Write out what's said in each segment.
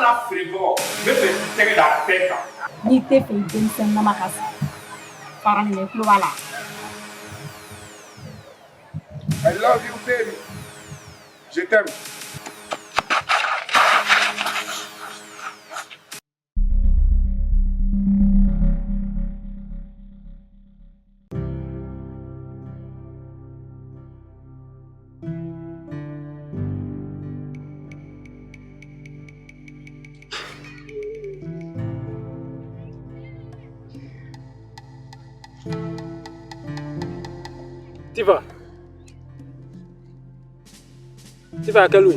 n'a feerebagaw, n bɛ fɛ i tɛgɛ da bɛɛ kan. N'i tɛ fɛ i denmisɛnninama ka sa, fara nin na, i tulo b'a la. I love you, baby. Je t'aime. Tifa. Tifa, à quelle heure?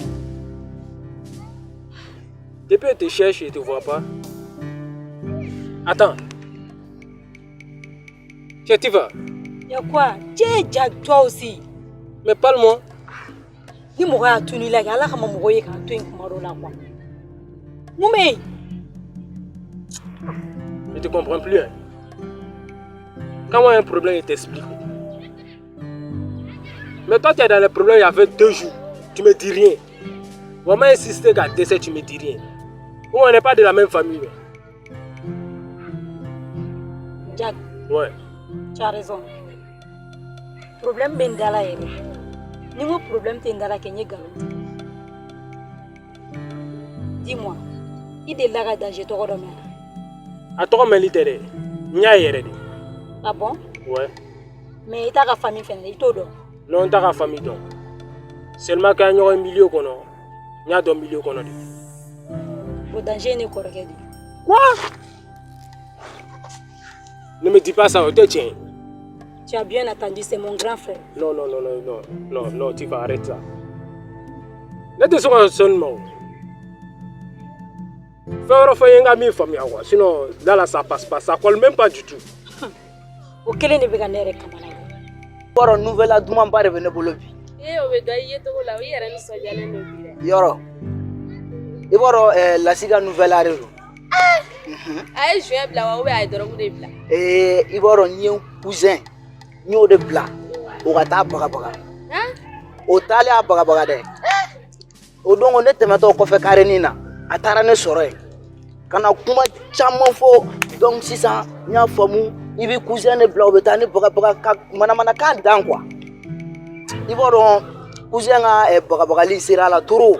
Depuis que je te cherche, je ne te vois pas. Attends. Tiens, Tifa. Y'a quoi? Tiens, Jack, toi aussi. Mais parle-moi. Ni mɔgɔ y'a tunu i la kɛ, Ala kama mɔgɔ ye k'a to yen kuma dɔ la quoi. Mun bɛ yen? Je te comprends plus. Hein. Quand moi un problème, je t'explique. Mais toi, tu es dans les problèmes il y avait 2 jours. Tu me dis rien. Vraiment insister qu'à décès, tu me dis rien. Ou on n'est pas de la même famille. Mais. Jack. Ouais. Tu as raison. Problème bɛ n da la yɛrɛ. Ni n ko problème tɛ n da la kɛ, n ye nkalon tigɛ. Dis-moi, i delila ka Danger tɔgɔ dɔ mɛn wa? A tɔgɔ mɛnli tɛ dɛ. N y'a ye yɛrɛ de. Ah bon? Ouais. Mais i t'a ka famille fɛnɛ, i t'o dɔn? Non, n t'a ka famille dɔn. Seulement k'an ɲɔgɔn ye milieu kɔnɔ, n y'a dɔn milieu kɔnɔ de. O Danger ye ne kɔrɔkɛ de ye. Quoi? Ne me dis pas ça, o tɛ tiɲɛ ye. Tu as bien entendu, c'est mon grand frère. Non, non, non, non, non, non, non, tu vas arrêter ça. Ne tɛ se ka sɔn nin ma o. Fɛn wɛrɛ fɔ n ye n ka min faamuya quoi. Sinon, là, là, ça passe pas. Ça colle même pas du tout. O kelen de bɛ ka ne yɛrɛ kamana gan. Yɔrɔ nouvelle dumanba de bɛ ne bolo bi. Ee, o bɛ dɔn i ye cogo la, i yɛrɛ nisɔndiyalen don bi dɛ. Yɔrɔ i b'a dɔn Lasi ka nouvelle de don. A ye joint bila wa, ou bien a ye dɔrɔgu de bila? Ee, i b'a dɔn n ye n cousin, n y'o de bila o ka taa bagabaga. O taalen a bagabaga dɛ, o don ko ne tɛmɛtɔ kɔfɛ karenin na, a taara ne sɔrɔ yen ka na kuma caman fɔ. Donc sisan n y'a faamu, i bɛ cousin de bila o bɛ taa ne bagabaga ka manamanakan dan quoi. I b'a dɔn cousin ka bagabagali sera a la trop.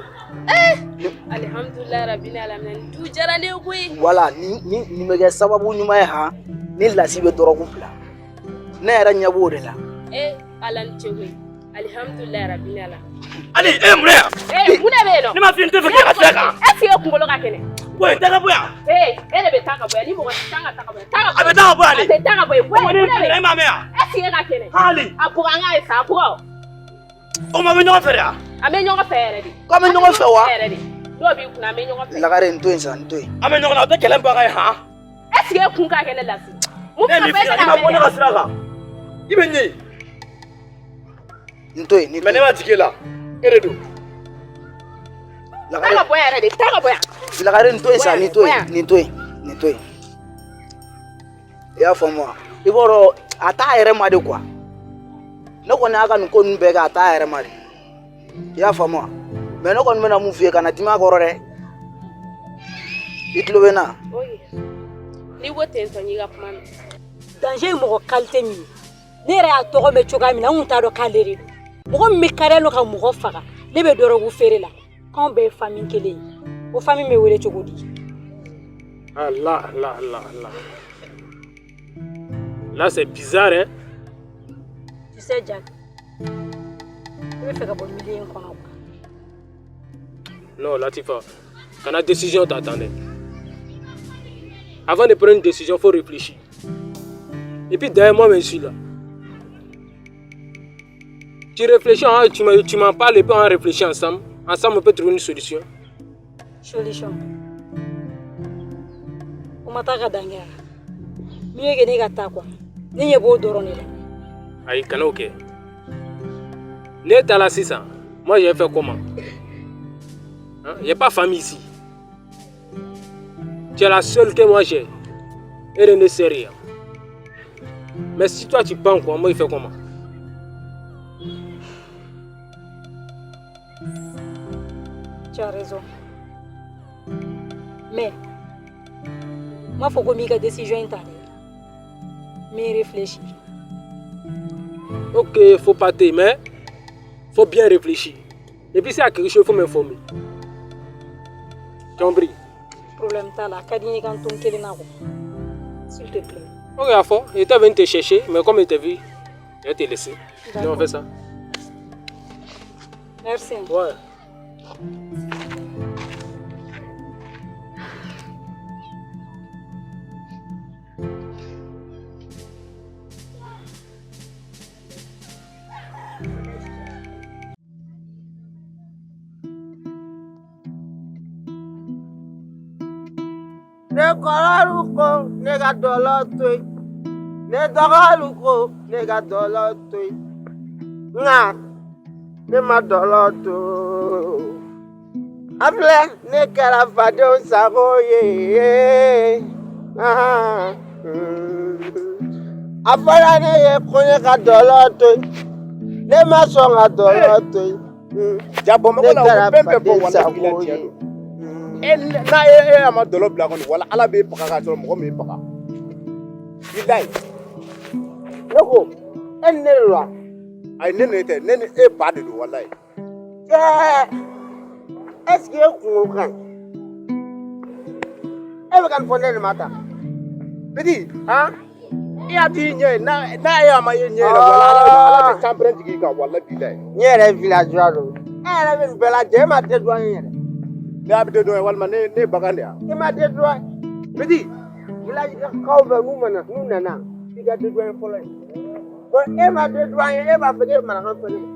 Alihamdulilayi rabbil alamin, nin du diyara ne ye koyi. Wala nin bɛ kɛ sababu ɲuman ye han ni Lasi bɛ dɔrɔgu bila, ne yɛrɛ ɲɛ b'o de la. Ee, Ala ni ce koyi, alihamdulilayi rabbil alamin. Ali, e mun yan? Ee, mun de bɛ yen nɔ? Ne ma f'i ye n tɛ fɛ k'e ka sira kan. Est ce que e kunkolo ka kɛnɛ? Bɔ yen, taa ka bɔ yan. Ee, e de bɛ taa ka bɔ yan, ni mɔgɔ si kan ka taa ka bɔ yan. Taa ka bɔ A bɛ taa ka bɔ yan de. A tɛ taa ka bɔ yen. Bɔ yen, mun de bɛ yen? E m'a mɛn yan? Est ce que e ka kɛnɛ? Ali. A bugɔ an k'a ye sa, a bugɔ. O ma bɛ ɲɔgɔn fɛ de wa? An bɛ ɲɔgɔn fɛ yɛrɛ de. K'an bɛ ɲɔgɔn fɛ wa? Yɛrɛ de. Dɔw b'i kunna, an bɛ ɲɔgɔn fɛ. Lagare, n to yen sa, n to yen. An bɛ ɲɔgɔn na, o tɛ kɛlɛ baga ye han. Est ce que e kun ka kɛnɛ Lasi? Mun Ne ye min bɛ f'i ka ɲɛna, i ma bɔ ne ka sira kan. I bɛ ɲɛ yen. N to yen ni Mais ne ma jigin e la. E de don. Taa ka bɔ yan yɛrɛ de, taa ka bɔ yan. Lagare, nin to yen sa, nin to yen, nin to yen, nin to yen. I y'a faamu wa? I b'a dɔn a t'a yɛrɛ ma de quoi. Ne kɔni y'a ka nin ko ninnu bɛɛ kɛ, a t'a yɛrɛ ma de. I y'a faamu wa? Mais ne kɔni bɛna mun f'i ye, kana dimi a kɔrɔ dɛ. I tulo bɛ n na? N'i ko ten tɔ, n y'i ka kuma mɛn. Danger ye mɔgɔ qualité min ye, ne yɛrɛ y'a tɔgɔ mɛn cogoya min na, n kun t'a dɔn k'ale de don. Mɔgɔ min bɛ kariya ka mɔgɔ faga, ne bɛ dɔrɔgu feere la, k'anw bɛɛ ye famille kelen ye. O famille bɛ wele cogo di? Ah là, là, là, là. Là, c'est bizarre, hein? Tu sais, Jack, ne bɛ fɛ ka bɔ milieu in kɔnɔ quoi. Non, Latifa, quand la décision t'attendait. Avant de prendre une décision, il faut réfléchir. Et puis derrière moi, je suis là. Tu réfléchis, hein, tu m'en parles et puis on réfléchit ensemble. Ensemble, on peut trouver une solution. Solution. O ma taa ka dan kɛ wa? Mieux que ne ka taa quoi. Ne ɲɛ b'o dɔrɔn de la. Ayi, kana o kɛ. Ne taara sisan, moi j'ai fait comment? Hein? Il n'y a pas famille ici. Tu es la seule que moi j'ai. Et ne sait rien. Mais si toi tu pars quoi, moi il fait comment? Tu as raison. Mais n m'a fɔ ko n b'i ka décision in ta dɛ. N bɛ réfléchir. Ok, faut pas te, mais faut bien réfléchir. Et puis s'il y a quelque chose, il faut m'informer. Tu as compris? Problème t'a la, a ka di n ye k'an to n kelen na quoi. S'il te plaît. Ok, à fond. J'étais venu te chercher, mais comme je t'ai vu, je vais te laisser. Donc on fait ça. Merci. Ouais. Ne kɔrɔlu ko ne ka dɔlɔ to yen, ne dɔgɔlu ko ne ka dɔlɔ to yen, nka ne ma dɔlɔ to. A filɛ, ne kɛra fadenw sago ye. A fɔra ne ye ko ne ka dɔlɔ to yen, ne ma sɔn ka dɔlɔ to yen. Ja Bamakɔ la, o bɛɛ bɛ bɔ wala k'i la tiɲɛ don. E n'a e ma dɔlɔ bila kɔni, wala Ala b'e faga k'a sɔrɔ mɔgɔ m'e faga. Bilayi. Ne ko e ni ne de don wa? Ayi, ne ni e tɛ, ne ni e ba de don walayi. Ɛɛ, est ce que e kunkolo ka ɲi? E bɛ ka nin fɔ ne de ma tan? Petit. Han? E y'a t'i ɲɛ ye, n'a e y'a ma ye ɲɛ yɛrɛ, wala Ala bɛ sanpɛrɛn jigin i kan walayi bilayi. Ne yɛrɛ ye villageois don. E yɛrɛ bɛ nin bɛɛ lajɛ, e ma dédouaner yɛrɛ. Ne a bɛ dédouaner walima ne ye bagan de ye wa? E ma dédouaner. Petit. Village kaw bɛɛ n'u mana n'u nana i ka dédouaner fɔlɔ ye. Bon, e ma dédouaner, e b'a fɔ k'e bɛ mankan fɔ ne ma.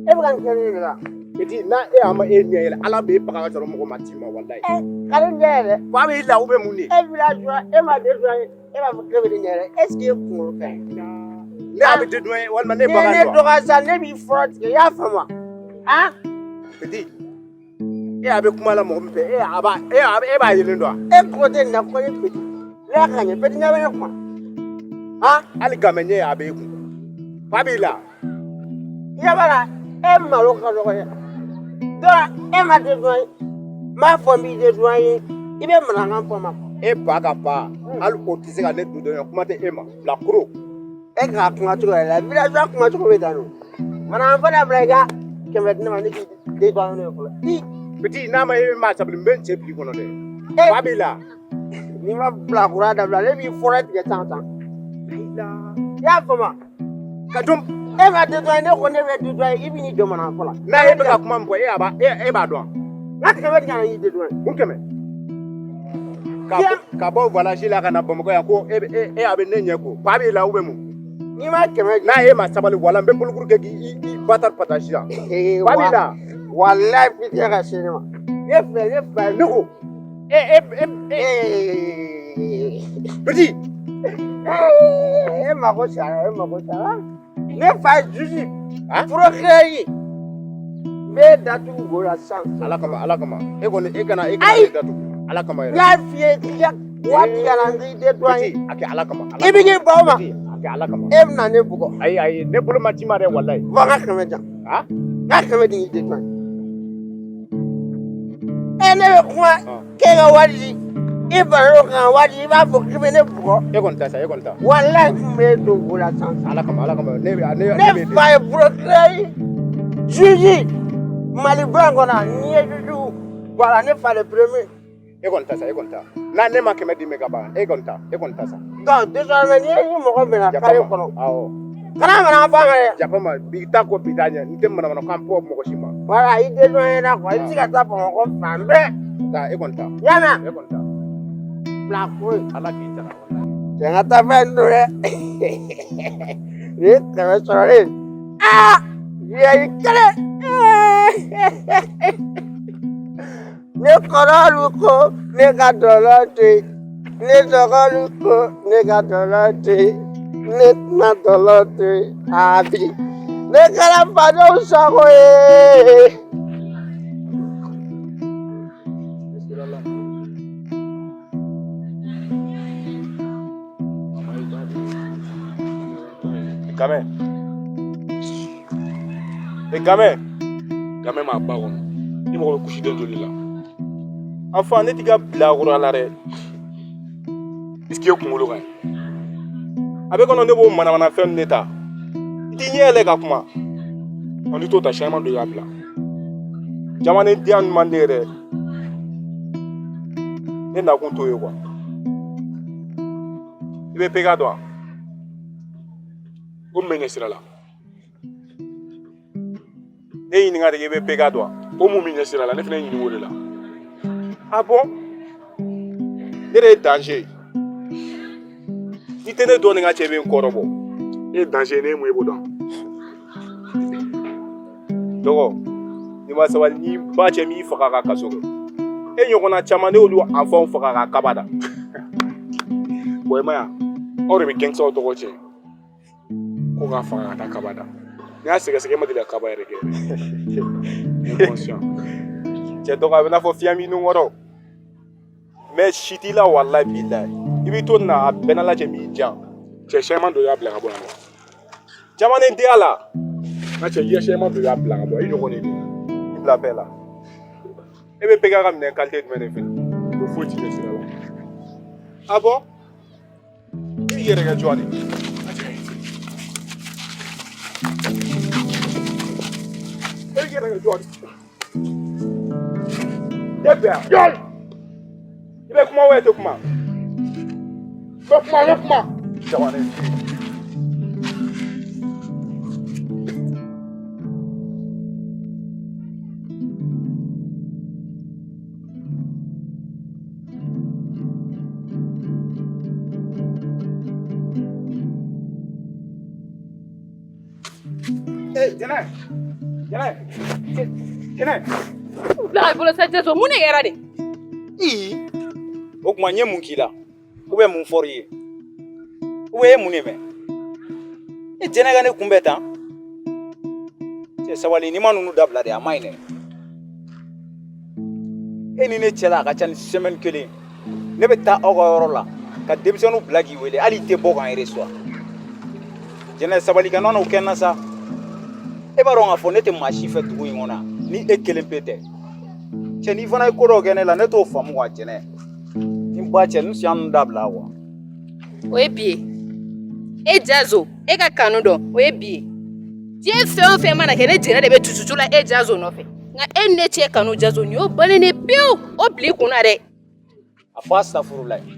E bɛ ka nin kɛ ne de la. Petit, n'a e y'a ma e ɲɛ yɛlɛ, Ala b'e faga ka sɔrɔ mɔgɔ ma t'i ma walayi. Ka ne ɲɛ yɛlɛ. Fa b'i la ou bien mun de? E villageois, e ma dédouaner, e b'a fɔ k'e bɛ ne ɲɛ yɛlɛ. Est ce que e kunkolo ka ɲi? Ne a bɛ dédouaner walima ne ye bagan de N'i ye wa? ne dɔgɔya sisan, ne b'i fura tigɛ, i y'a faamu wa? Han? Petit, e a bɛ kuma la mɔgɔ min fɛ, e a b'a e b'a yelen dɔn wa? E kulo tɛ nin na ko ne petit. Ne y'a ka ɲɛ, petit ɲɛ bɛ ne kuma. Han? Hali gamɛ ɲɛ a b'e kun. Fa b'i la. I ɲɛ b'a la, e malo ka dɔgɔ dɛ. Donc e ma dédouaner, n b'a fɔ n b'i dédouaner, i bɛ mankan fɔ n ma. E ba ka ba, hali o tɛ se ka ne dédouaner, kuma tɛ e ma. Bilakoro. E ka kuma cogo yɛrɛ la, villageois kuma cogo bɛ tan nɔ. Mankan fɔ dabila, i ka 100 di ne ma, ne k'i dédouaner n'o ye fɔlɔ. I. Petit, n'a ma e ma sabali, n bɛ n cɛ bil'i kɔnɔ dɛ. Fa b'i la. N'i ma bilakoroya dabila, ne b'i fura tigɛ tan tan. I y'a faamu? Ka dɔn. E ma dédouaner, ne ko ne bɛ dédouaner, i bɛ n'i jɔ mankan fɔ la. N'a e bɛ ka kuma min fɔ, e b'a dɔn wa? N ka 100 di ka na y'i dédouaner. Mun 100? Ka bɔ voyage la ka na Bamakɔ yan ko e a bɛ ne ɲɛ ko fa b'i la ou bien mun? N'i ma 100 di. N'a e ma sabali, wala n bɛ bolokuru kɛ k'i ba ta pata sisan. Fa b'i la. Walayi fitinɛ ka se ne ma. Ne filɛ, ne fa ye. Ne ko e e e petit. E mako sara, e mako sara. Ne fa ye juge. Procureur ye. N bɛ datugu wo la sisan. Ala kama, Ala kama. E kɔni e kana e kana ne datugu. Ala kama yɛrɛ. N y'a f'i ye k'i ka waati ka na n k'i dédouaner. Petit, a kɛ Ala kama. I bɛ k'i ban o ma. Petit, a kɛ Ala kama. E bɛna ne bugɔ. Ayi ayi, ne bolo ma ci ma dɛ walayi. Fɔ n ka 100 di yan. Han? N ka 100 di k'i dédouaner. E ne bɛ kuma k'e ka wari di, i banna o kan wari di, i b'a fɔ k'i bɛ ne bugɔ. E kɔni ta sa, e kɔni ta. Walayi n bɛ don wo la sisan. Ala kama, Ala kama. Ne Ne fa ye procureur ye, juge Maliba in kɔnɔ, n'i ye juge voilà, ne fa le premier. E kɔni ta sa, e kɔni ta. N'a ne ma 100 d'i ma ka ban, e kɔni ta, e kɔni ta sa. Donc désormais n'i ye mɔgɔ minɛ carré kɔnɔ. Awɔ. Kana mankan fɔ a ma dɛ. Yafa ma, bi ta ko bi ta ɲɛ, n tɛ manamanakan fɔ mɔgɔ si ma. Voilà, i dédouaner la quoi, i bɛ se ka taa Bamakɔ fan bɛɛ. Taa, e kɔni ta. I y'a mɛn? E kɔni ta. Bila ko ye. Ala k'i jara. Cɛ n ka taa fɛn don dɛ. Nin ye 100 sɔrɔlen. Aa! VIP kelen. Ne kɔrɔlu ko ne ka dɔlɔ to yen. Ne dɔgɔlu ko ne ka dɔlɔ to yen. Ne tɛna dɔlɔ to yen. Aa bi. Ne kɛra fadenw sago ye. Gamin. E gamin. Gamin m'a ba kɔnɔ. I mago bɛ kusi den joli la? Enfin, ne t'i ka bilakoro la dɛ. Est-ce que e kunkolo ka ɲi? A bɛ kɔnɔ ne b'o manamana fɛn ninnu de ta. I t'i ɲɛ yɛlɛ ka kuma. Ɔ n'i t'o ta changement don i y'a bila. Jamanen diya ninnu man di ne ye dɛ. Ne nakun t'o ye quoi. I bɛ PK dɔn wa? Ko mun bɛ ɲɛ sira la? Ne ɲininka de k'i bɛ PK dɔn wa? Ko mun bɛ ɲɛ sira la ne fana y'i ɲininka o de la. Ah bon? Ne de ye danger ye. N'i tɛ ne dɔn ni n ka cɛ bɛ n kɔrɔbɔ. E ye danger ye ne ye mun ye e b'o dɔn. Dɔgɔ, n'i ma sabali n'i ba cɛ m'i faga ka kaso kɛ. E ɲɔgɔnna caman ne y'olu enfants faga ka kaba da. Bon i ma ye wa aw de bɛ gangsters tɔgɔ tiɲɛ ko k'a faga ka taa kaba da. N'i y'a sɛgɛsɛgɛ e ma deli ka kaba yɛrɛ kɛ. Inconscient. Cɛ dɔgɔ a bɛ n'a fɔ fiɲɛ b'i nun kɔrɔ. Mais si t'i la walayi bilayi. I b'i to nin na a bɛɛ n'Ala cɛ m'i jan. Cɛ changement don i y'a bila ka bɔ yan nɔ. Jamanen tɛ a la. N ka cɛ i ka changement don i y'a bila ka bɔ i ɲɔgɔn de don. I bila bɛɛ la. E bɛ PK ka minɛn qualité jumɛn de feere? Ko foyi t'i ɲɛ sira la. Ah bon? I b'i yɛrɛ kɛ jɔn de ye? E b'i yɛrɛ kɛ jɔn de ye? E bɛ yan. I bɛ kuma wa i tɛ kuma? N bɛ kuma n bɛ kuma. Jamanen. Ee Jɛnɛ Jɛnɛ Jɛnɛ. Bila i bolo sa Jaso mun de kɛra de? Ii o tuma n ye mun k'i la ou bien mun fɔr'i ye ou bien e ye mun de mɛn e Jɛnɛ ka ne kunbɛn tan cɛ sabali n'i ma ninnu dabila de a man ɲi dɛ e ni ne cɛla a ka ca ni semaine kelen ne bɛ taa aw ka yɔrɔ la ka denmisɛnninw bila k'i wele hali i tɛ bɔ ka n reçoit Jɛnɛ sabali kana n'o kɛ n na sa e b'a dɔn k'a fɔ ne tɛ maa si fɛ dugu in kɔnɔ ni e kelen pe tɛ cɛ n'i fana ye ko dɔw kɛ ne la ne t'o faamu quoi Jɛnɛ ni ba cɛ n siya ninnu dabila quoi. O ye bi ye e Jazo e ka kanu dɔn o ye bi ye diɲɛ fɛn o fɛn mana kɛ ne Jɛnɛ de bɛ tututu la e Jazo nɔfɛ nka e ni ne cɛ kanu Jazo nin y'o bannen de pewu o bila i kun na dɛ. A fɔ a safurulayi.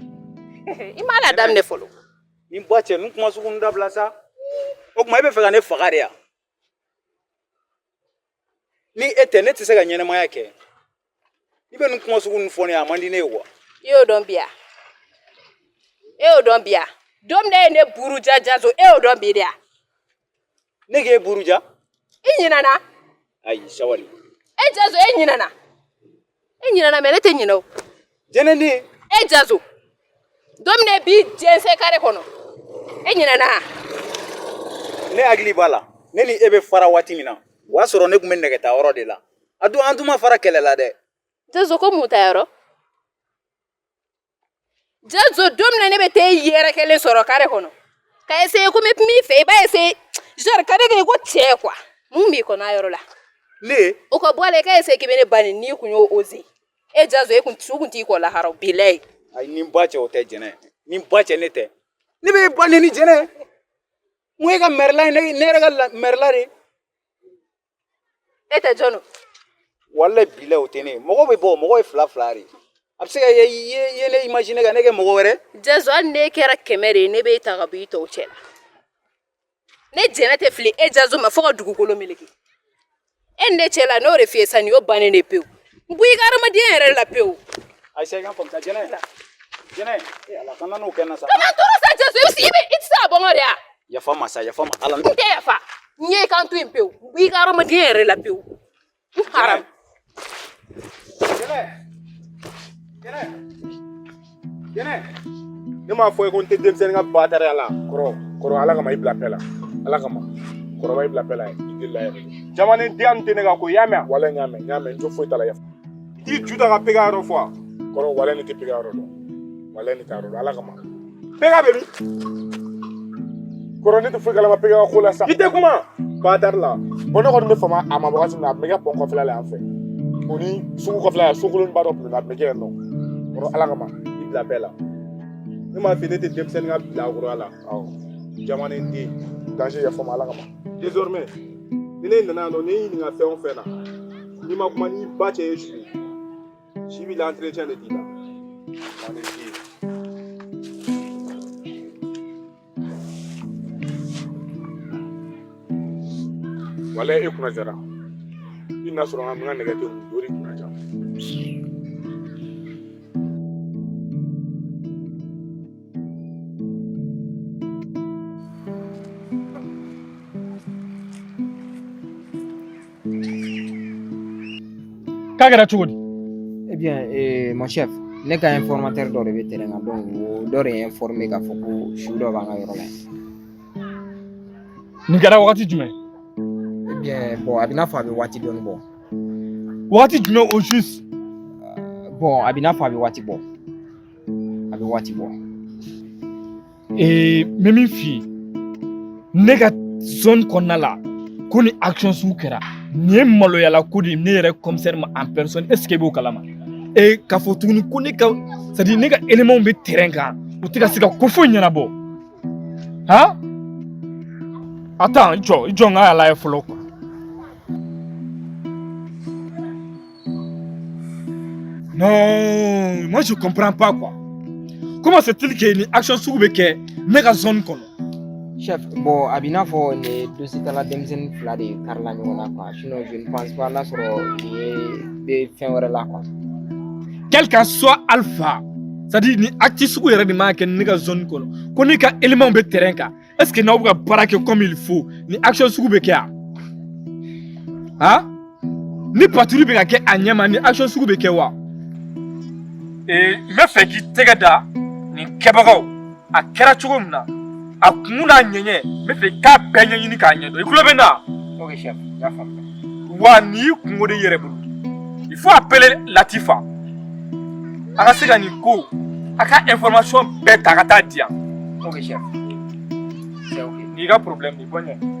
I m'a la daminɛ fɔlɔ. Ni ba cɛ ninnu kuma sugu ninnu dabila sa o tuma e bɛ fɛ ka ne faga de ya ni e tɛ ne tɛ se ka ɲɛnamaya kɛ i bɛ nin kuma sugu ninnu fɔ ne ye a man di ne ye quoi. I y'o dɔn bi ya e y'o dɔn bi ya don min na e ye ne buruja Jazo e y'o dɔn bi de ya. Ne k'e buruja. I ɲinɛna. Ayi sabali. E Jazo e ɲinɛna e ɲinɛna mais ne tɛ ɲinɛ o. Jɛnɛ ne. E Jazo don min na e b'i jɛnsɛn kare kɔnɔ e ɲinɛna. Ne hakili b'a la ne ni e bɛ fara waati min na o y'a sɔrɔ ne tun bɛ nɛgɛta yɔrɔ de la a don an tun ma fara kɛlɛ la dɛ. Jazo ko mun ta yɔrɔ. Jazo don min na ne bɛ taa e yɛrɛ kelen sɔrɔ kare kɔnɔ ka essayer ko n bɛ kuma i fɛ i b'a essayer genre ka ne kɛ ko cɛ quoi mun b'i kɔnɔ a yɔrɔ la. Ne. O ka bɔ a la i ka essayer k'i bɛ ne ba neni n'i kun y'o oser e Jazo e kun su kun t'i kɔ lahara bilayi. Ayi ni ba cɛ o tɛ Jɛnɛ ni ba cɛ ne tɛ ne bɛ ba neni Jɛnɛ mun ye ka mɛrila ye ne yɛrɛ ka mɛrila de. E tɛ jɔn o. Walayi bilayi o tɛ ne ye mɔgɔ bɛ bɔ mɔgɔ ye fila fila de a bɛ se ka kɛ i ye ne imaginer ka ne kɛ mɔgɔ wɛrɛ. Jazo hali n'e kɛra 100 de ye ne b'e ta ka bɔ i tɔw cɛ la ne Jɛnɛ tɛ fili e Jazo ma fo ka dugukolo meleke e ni ne cɛ la n'o de f'i ye sa nin y'o bannen de pewu n bɔ i ka adamadenya yɛrɛ la pewu. Ayi sa i ka faamu sa Jɛnɛ Jɛnɛ e Ala kana n'o kɛ n na sa. Kana n tɔɔrɔ sa Jazo i bɛ se i bɛ i tɛ se ka bɔ n kɔ de wa. Yafa n ma sa yafa n ma Ala. N tɛ yafa n ye kan to yen pewu n bɔ i ka adamadenya yɛrɛ la pewu n haram. Jɛnɛ Jɛnɛ Jɛnɛ. Ne m'a fɔ i ye ko n tɛ denmisɛnnin ka batariya la. Kɔrɔ kɔrɔ Ala kama i bila paix la Ala kama kɔrɔba i bila paix la i delila yɛrɛ. Jamanen diya nin tɛ ne ka ko i y'a mɛn wa? Walayi n y'a mɛn n y'a mɛn n jo foyi t'a la yafa. I t'i ju ta ka PK yɔrɔ fɔ wa? Kɔrɔ walayi ne tɛ PK yɔrɔ dɔn walayi ne t'a yɔrɔ dɔn Ala kama. PK bɛ min? Kɔrɔ ne tɛ foyi kalama PK ka ko la sa. I tɛ kuma batari la. Bon ne kɔni bɛ fama a ma wagati min na a tun bɛ kɛ pɔn kɔfɛla la yan fɛ. O ni sugu kɔfɛla la, sokolonba dɔ tun bɛ yen, a tun bɛ kɛ yen nɔ. Kɔrɔ, Ala kama. I bila bɛɛ la. Ne m'a f'i ye, ne tɛ denmisɛnnin ka bilakoroya la. Awɔ. Jamanen den. Danger, yafa ma, Ala kama. Désormais, ni ne nana yan nɔ, ni y'i ɲininka fɛn o fɛn na, n'i ma kuma n'i ba cɛ ye su ye, si b'i la, entretien de t'i la. Jamanen den. Walayi, e kunna jara. I n'a sɔrɔ n ka nɛgɛ tɛ n o de kunna ja. K'a kɛra cogo di? Eh bien, mon chef, ne ka informateur dɔ de bɛ terrain kan, donc o dɔ de ye informé k'a fɔ ko su dɔ b'an ka yɔrɔ la yen. Nin kɛra wagati jumɛn? Eh bien, bon, a bɛ n'a fɔ a bɛ waati dɔɔni bɔ. Wagati jumɛn au juste? Bon, a bɛ n'a fɔ a bɛ waati bɔ. A bɛ waati bɔ. Ee, n bɛ min f'i ye, ne ka zone kɔnɔna la, ko ni action sugu kɛra, nin ye maloyala ko de ye ne yɛrɛ commissaire ma en personne. Est ce que i b'o kalama? Ee, k'a fɔ tuguni ko ne ka, c'est à dire ne ka éléments bɛ terrain kan, u tɛ ka se ka ko foyi ɲɛnabɔ. Han, attends, i jɔ, i jɔ, n k'a lajɛ fɔlɔ quoi. Non, moi je comprends pas quoi. Comment c'est-il que ni action sugu bɛ kɛ ne ka zone kɔnɔ? Chef, bon, a bɛ n'a fɔ nin ye dossier tala denmisɛnnin fila de karila ɲɔgɔn na quoi. Sinon, je ne pense pas n'a sɔrɔ nin ye bɛ fɛn wɛrɛ la quoi. Quel qu'en soit alpha, c'est-à-dire ni acte sugu yɛrɛ de man kɛ ne ka zone kɔnɔ, ko ne ka élément bɛ terrain kan, est-ce que n'aw bɛ ka baara kɛ comme il faut, ni action sugu bɛ kɛ yan? Han, ni patrouille bɛ ka kɛ a ɲɛ ma, ni action sugu bɛ kɛ wa? Ee, n bɛ fɛ k'i tɛgɛ da nin kɛbagaw, a kɛra cogo min na, a kun n'a ɲɛɲɛ, n bɛ fɛ i k'a bɛɛ ɲɛɲini k'a ɲɛdɔn. I tulo bɛ n na? Ok chef, n y'a faamuya. Wa nin y'i kungo de yɛrɛ bolo. Il faut appeler Latifa, a ka se ka nin ko, a ka information bɛɛ ta ka taa di yan. Ok chef. C'est ok. Nin y'i ka problème de ye, bɔ ɲɛ.